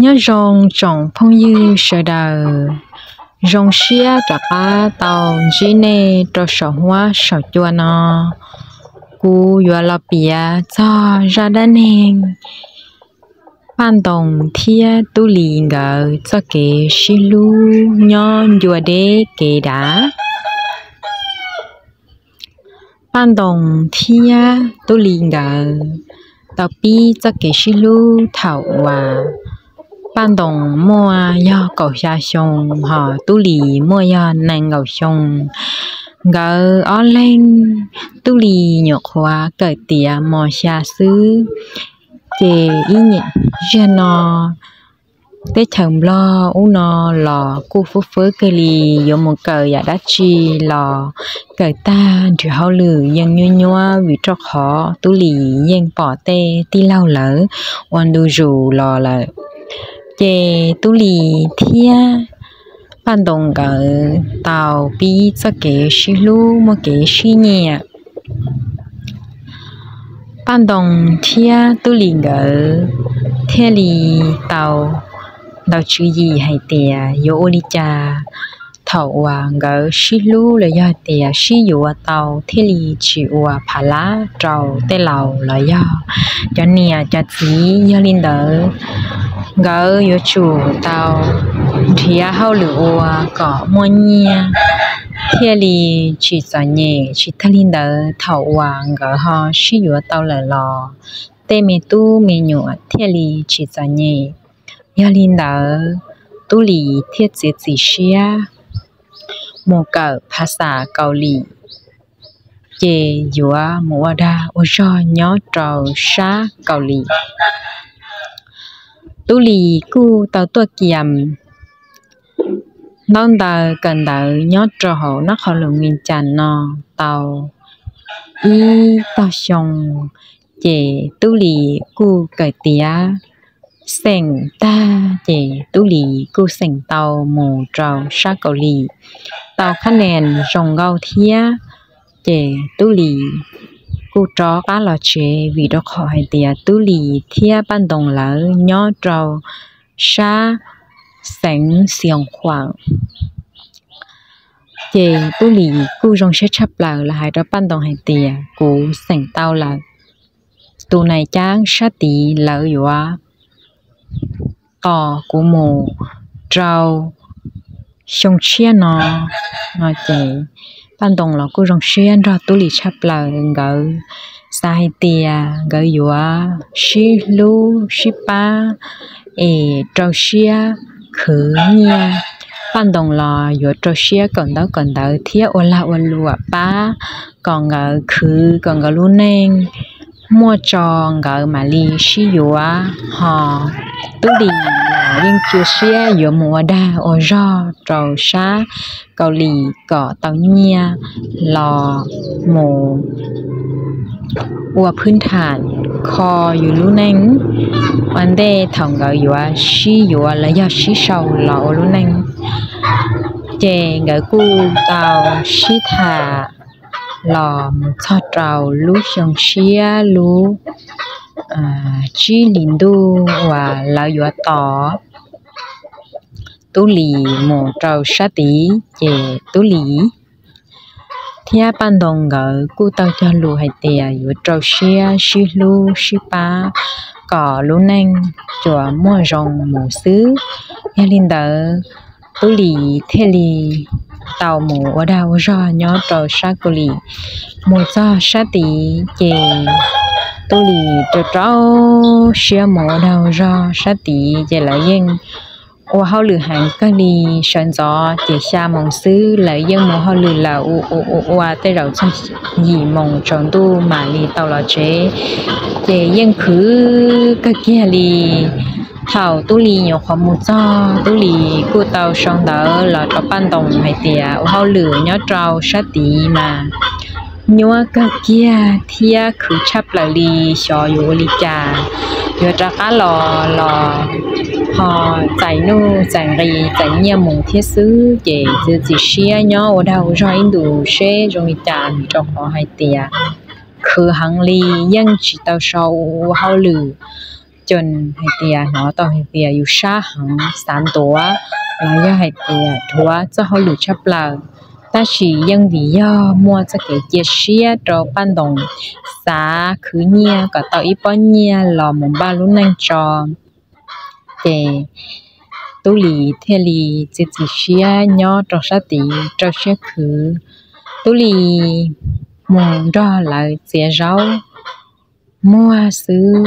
Nyob zoo tsoom phooj ywg sawv daws, zoo siab rov qab tau ntsib nej rau saum huab saum cua no. Kuv yuav los piav txog zaj dab neeg Paj Ntoo thiab Tub Lis nkawd txoj kev sib hlub nyob ncua deb kev dav. Paj Ntoo thiab Tub Lis nkawd tau pib txoj kev sib hlub thaum uas Paj Ntoo muaj yog kaum xya xyoo, hos Tub Lis muaj yog nees nkaum xyoo. Nkawd ob leeg, Tub Lis nyuam qhuav kawm tiav mos xya xwb, ces ib nyuag zag no teb chaws Nplog ub no los kuj fwb fwb kawg li, yuav mus kawm yam dab tsi los kawm tag nrhiav hauj lwm yeej nyuab nyuab, vim rau qhov Tub Lis yeej pom tej tij laug lawv ua ntu zus los lawm. Ces Tub Lis thiab Paj Ntoo nkawd tau pib txoj kev sib hlub muaj kev sib nyiam. Paj Ntoo thiab Tub Lis nkawd thiaj li tau ntaus tswv yim hais tias yuav ua li cas thaum uas nkawd sib hlub los yog tias sib yuav tau thiaj li tsis ua phav lab rau tej laus los yog cov niam cov txiv. Yog li ntawd, nkawd yuav tsum tau nrhiav hauj lwm ua kom muaj nyiaj thiaj li tsis txom nyem. Tsis tag li ntawd, thaum uas nkawd ho sib yuav tau lawm los tej me tub me nyuam thiaj li tsis txom nyem. Yog li ntawd, Tub Lis thiaj txiav txim siab mus kawm phav xas Kaus Lim, ces yuav mus ua dag ua zog nyob rau sab Kaus Lim. Tub Lis kuj tau tuaj kiam ntaub ntawv kawm ntawv nyob rau hauv nab qhov lus Mis Cas no tau ib tog xyoo, ces Tub Lis kuj kawm tiav xeem tag, ces Tub Lis kuj xeem tau mus rau sab Kaus Lim tau khab nees zoo nkauj thiab. Ces Tub Lis kuj rov qab los tsev, vim rau qhov hais tias Tub Lis thiab Paj Ntoo lawv nyob rau sab xeev Xioos Khuam. Ces Tub Lis kuj zoo siab tshaj plaws los hais rau Paj Ntoo hais tias, kuv xeem tau lawm, tus nais cab sab tid lawv yuav tos kuv mus rau xyoo tshiab no. No ces Paj Ntoo los kuj zoo siab nrog Tub Lis tshaj plaws, nkawd xav hais tias nkawd yuav sib hlub sib pab es rau siab khwv nyiaj. Paj Ntoo los yuav rau siab kawm ntaub kawm ntawv thiab ua lag ua luam pab kom nkawd khwv kom nkawd lub neej muaj tso nkawd mam li sib yuav. Hos Tub Lis los yeej cia siab yuav mus ua dag ua zog rau sab Kaus Lim kom tau nyiaj los mus ua phwb ntham kho yus lub neej ua ntej thaum nkawd yuav sib yuav los yog sib sau los ua lub neej. Ces nkawd kuj tau sib tham los mus txog rau lub xyoo tshiab lub tsib hlis ntuj uas lawv yuav tos Tub Lis mus rau sab tid, ces Tub Lis thiab Paj Ntoo nkawd kuj tau cog lus hais tias yuav rau siab sib hlub sib pab kom lub neej tsuas muaj zoo mus xwb. Yog li ntawd, Tub Lis thiaj li tau mus ua dag ua zog nyob rau sab Kaus Lim. Mus txog sab tid ces Tub Lis rau rau siab mus ua dag ua zog sab tid, ces lawv yeej ua hauj lwm heev kawg li. Sawv ntxov ces xya moos xwb, lawv yeej mus hauj lwm lawm ua ua ua ua tej zaum txog yim moos tsaus ntuj mam li tau los tsev. Ces yeej khwv kawg kiag li. Thaum Tub Lis nyuam qhuav mus txog, Tub Lis kuj tau sau ntawv los rau Paj Ntoo hais tias ua hauj lwm nyob rau sab tid mas nyuab kawg kiag thiab khwv tshaj plaws li, xyov yuav ua li cas, yuav rov qab los los ho txais nuj txais nqi txais nyiaj mus thiab xwb, ces txiav txim siab nyob ua dag ua zog ib ntus seb zoo li cas, vim rau qhov hais tias khwv heev li yeej tsis tau so ua hauj lwm. coos hais tias hnov tau hais tias yus sab heev, xav ntuav los yog hais tias dhuav txoj hauj lwm tshaj plaws, tab sis yeej vim yog muaj txoj kev cia siab rau Paj Ntoos xav khwv nyiaj kom tau ib pob nyiaj los mus npaj lub neej tso. Ces Tub Lis thiaj li txiav txim siab nyob rau sab tid rau siab khwv. Tub Lis mus nrog lawv txiav zaub muag xwb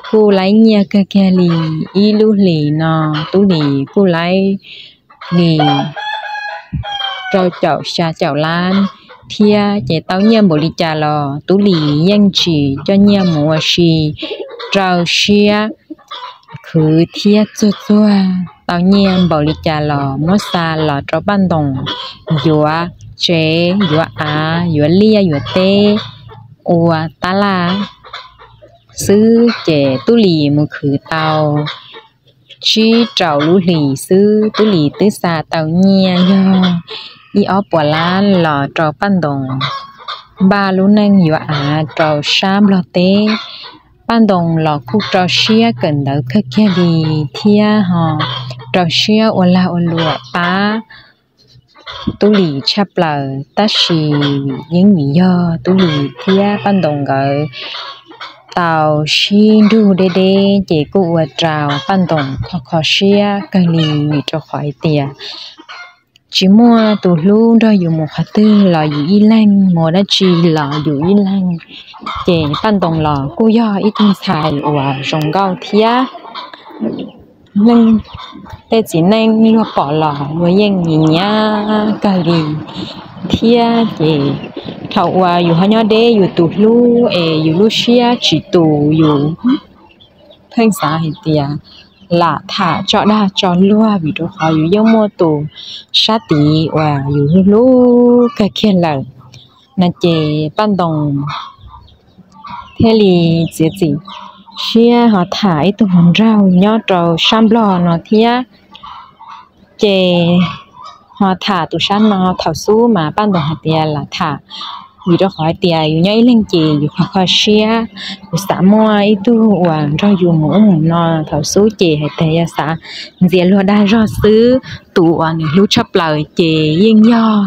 kuj laib nyiaj kawg kiag li. Ib lub hlis no Tub Lis kuj laib li rau caum xya caum lab thiab. Ces tau nyiaj npaum li cas los Tub Lis yeej tsis coj nyiaj mus ua si, rau siab khwv thiab txuag txuag. Tau nyiaj npaum li cas los muab xa los rau Paj Ntoos yuav tsev, yuav av, yuav liaj yuav teb, ua tab laj xwb. Ces Tub Lis mus khwv tau tsib rau lub hlis xwb, Tub Lis twb xa tau nyiaj yog ib ob puas lab los rau Paj Ntoos npaj lub neej yuav av rau sab Nplog teb. Paj Ntoos los kuj rau siab kawm ntawv kawg kiag li thiab ho rau siab ua lag ua luam pab Tub Lis tshaj plaws. Tab sis yeej vim yog Tub Lis thiab Paj Ntoos nkawd tau sib nrug deb deb ces kuj ua rau Paj Ntoos kho kho siab kawg li, vim rau qhov hais tias tsis muaj tus hlub nrog yus mus qhov twg los yus ib leeg, mus dab tsi los yus ib leeg. Ces Paj Ntoos los kuj yog ib tug ntxhais uas zoo nkauj thiab, tej txiv neej luag pom los luag yeej nyiam nyiam kawg li thiab. Ces thaum uas yus ho nyob deb yus tus hlub es yus lub siab tsis tus, yus pheej xav hais tias lam tham tso dag tso luag, vim rau qhov yus yeej muaj tus sab tid uas yus hlub hlub kawg kiag lawm no. Ces Paj Ntoos thiaj li txiav txim siab ho tham ib tug hluas nraug nyob rau sab Nplog no thiab. Ces ho tham tus sab no thaum xub mas Paj Ntoos hais tias lam tham, vim rau qhov hais tias yus nyob ib leeg ces yus kho kho siab, yus xav muaj ib tug uas nrog yus mus ub mus no. Thaum xub ces hais tias yog xav ntxias luag dag zog xwb, tus uas nws hlub tshaj plaws ces yeej yog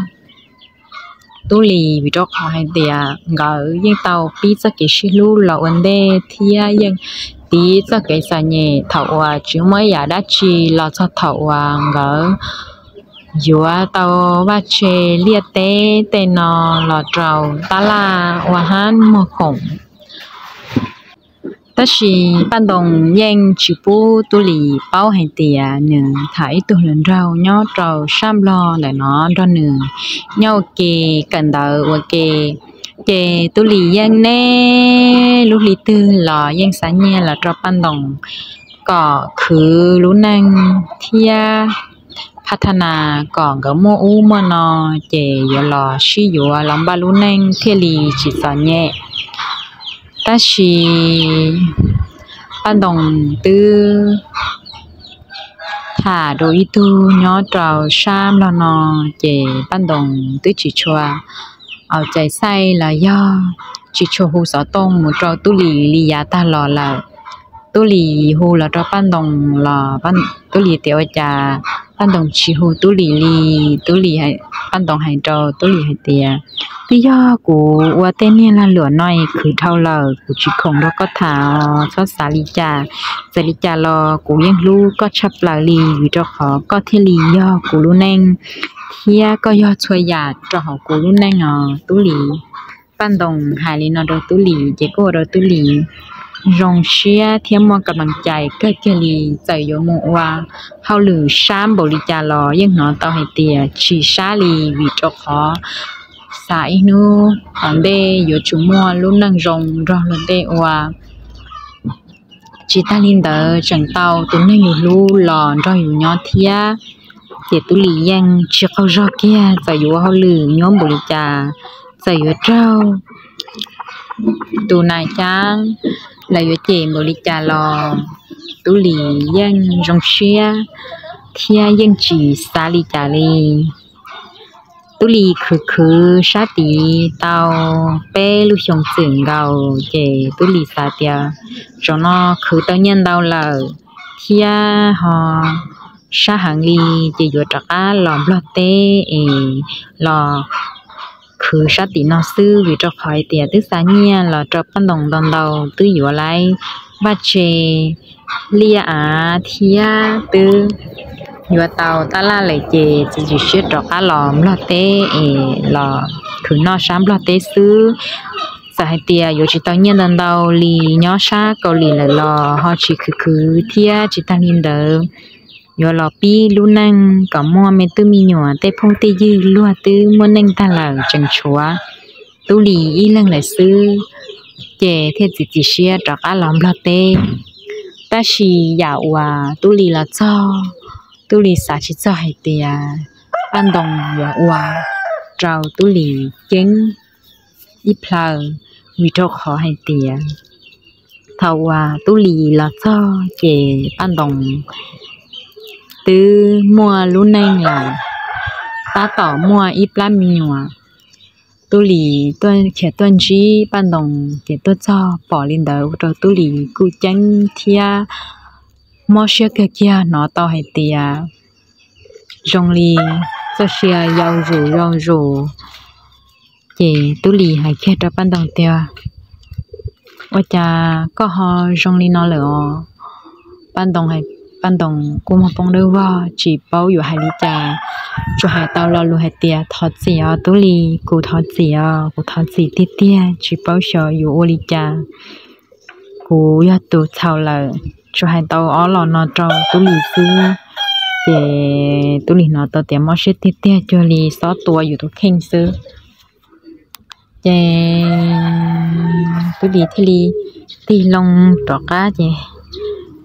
Tub Lis, vim rau qhov hais tias nkawd yeej tau pib txoj kev sib hlub los ua ntej thiab yeej tiv txoj kev txom nyem thaum uas tsis muaj ib yam dab tsi los txog thaum uas nkawd yuav tau vaj tse liaj teb tej no los rau tab laj ua hab muag khoom. Tab sis Paj Ntoos yeej tsis pub Tub Lis paub hais tias nws tham ib tug hluas nraug nyob rau sab Nplog ntawm no nrog nws nyob ua ke, kawm ntawv ua ke. Ces Tub Lis yeej neb lub hli twg los yeej xa nyiaj los rau Paj Ntoos kom khwv lub neej thiab pha tha nas kom nkawd muaj ub muaj no, ces yuav los sib yuav los npaj lub neej thiaj li tsis txom nyem. Tab sis Paj Ntoos twb tham rau ib tug nyob rau sab Nplog no, ces Paj Ntoos twb tsis tshua au cais xaij los yog tsis tshua hu xov tooj mus rau Tub Lis li yav tag los lawm. Tub Lis hu los rau Paj Ntoos los Tub Lis tias ua cas Paj Ntoos tsis hu Tub Lis li. Tub Lis, Paj Ntoos hais rau Tub Lis hais tias, twb yog kuv ua tej niag lag luam no es khwv dhau lawm, kuv tsis khoom nrog koj tham, txhob xav li cas. Txawm li cas los kuv yeej hlub koj tshaj plaws li, vim rau qhov koj thiaj li yog kuv lub neej thiab koj yog txhua yam rau hauv kuv lub neej os Tub Lis. Paj Ntoos hais li no rau Tub Lis ces kuj ua rau Tub Lis zoo siab thiab muaj ka mees cais kawg kiag li. Txawm yuav mus ua hauj lwm sab npaum li cas los yeej hnov tau hais tias tsis sab li, vim rau qhov xav ib hnub tom ntej yuav tsum muaj lub neej zoo nrog luag tej ua. Tsis tag li ntawd tseem tau tus neeg yus hlub los nrog yus nyob thiab. Ces Tub Lis yeej tsis qaug zog kiag, txawm yuav ua hauj lwm nyuaj npaum li cas, txawm yuav raug tus nais cab lawv yuav cem npaum li cas los Tub Lis yeej zoo siab thiab yeej tsis xav li cas li. Tub Lis khwv khwv sab tid tau peb lub xyoos txwm nkaus ces Tub Lis xav tias, Zaum no khwv tau nyiaj ntau lawm thiab ho sab heev li, ces yuav rov qab los Nplog teb es los khwv sab tim no xwb, vim rau qhov hais tias twb xa nyiaj los rau Paj Ntoo ntau ntau, twb yuav laib vaj tse, liaj av thiab twb yuav tau tab laj lawm ces txiav txim siab rov qab los Nplog teb es los khwv noj sab Nplog teb xwb. Txawm hais tias yuav tsis tau nyiaj ntau ntau li nyob sab Kaus Lim lawm los ho tsis khwv khwv thiab. Tsis tag li ntawd, yuav los pib lub neej kom muaj me tub me nyuam, tej phooj tej ywg luag twb muaj neej tag lawm, tseem tshuav Tub Lis ib leeg lawm xwb, ces thiaj txiav txim siab rov qab los Nplog teb. Tab sis yam uas Tub Lis los txog, Tub Lis xav tsis txog hais tias Paj Ntoo yuav ua rau Tub Lis ceeb ib plhaw, vim rau qhov hais tias thaum uas Tub Lis los txog ces Paj Ntoo twb muaj lub neej lawm, tab tom muaj ib plab me nyuam. Tub Lis khiav tuaj ntsib Paj Ntoo ces tuaj txog pom li ntawd ua rau Tub Lis kuj ceeb thiab mob siab kawg kiag, hnov tau hais tias zoo li txoj sia yau zus yau zus. Ces Tub Lis hais kiag rau Paj Ntoo tias, Ua cas koj ho zoo li no lawm os? Paj Ntoo, Paj Ntoo kua muag poob dawb vog tsis paub yuav hais li cas, tsuas hais tau lo lus hais tias, Thov txim os Tub Lis, kuv thov txim os, kuv thov txim tiag tiag, tsis paub xyov yuav ua li cas. Kuv yog tus txhaum lawm. Tsuas hais tau ob los no rau Tub Lis xwb, ces Tub Lis hnov tau tias mob siab tiag tiag, cuag li xob tua yus tus kheej xwb. Ces Tub Lis thiaj li tig loo rov qab ces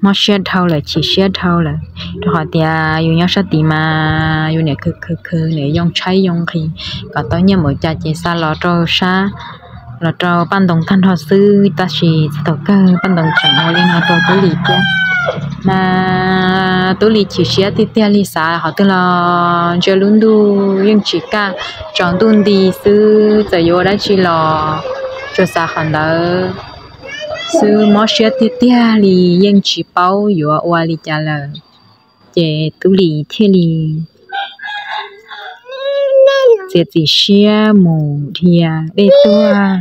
mob siab dhau lawm, chim siab dhau lawm, rau qhov tias yus nyob sab tid mas yus niam khwv khwv khwv, niam yoo tshaib yoo nqhis kom tau nyiaj npaum cas ces xa los rau sab, los rau Paj Ntoo tag nrho xwb. Tab sis txog thaum kawg Paj Ntoo tseem ua li no rau Tub Lis thiab. Mas Tub Lis chim siab tiag tiag li, xav qhov twg los ntsia lub ntuj yeej tsis kaj, tsaus ntuj nti xwb, txawm yuav ua dab tsi los tsuas xav qhov ntawd xwb, mob siab tiag tiag li, yeej tsis paub yuav ua li cas lawm. Ces Tub Lis thiaj li txiav txim siab mus dhia dej tuag.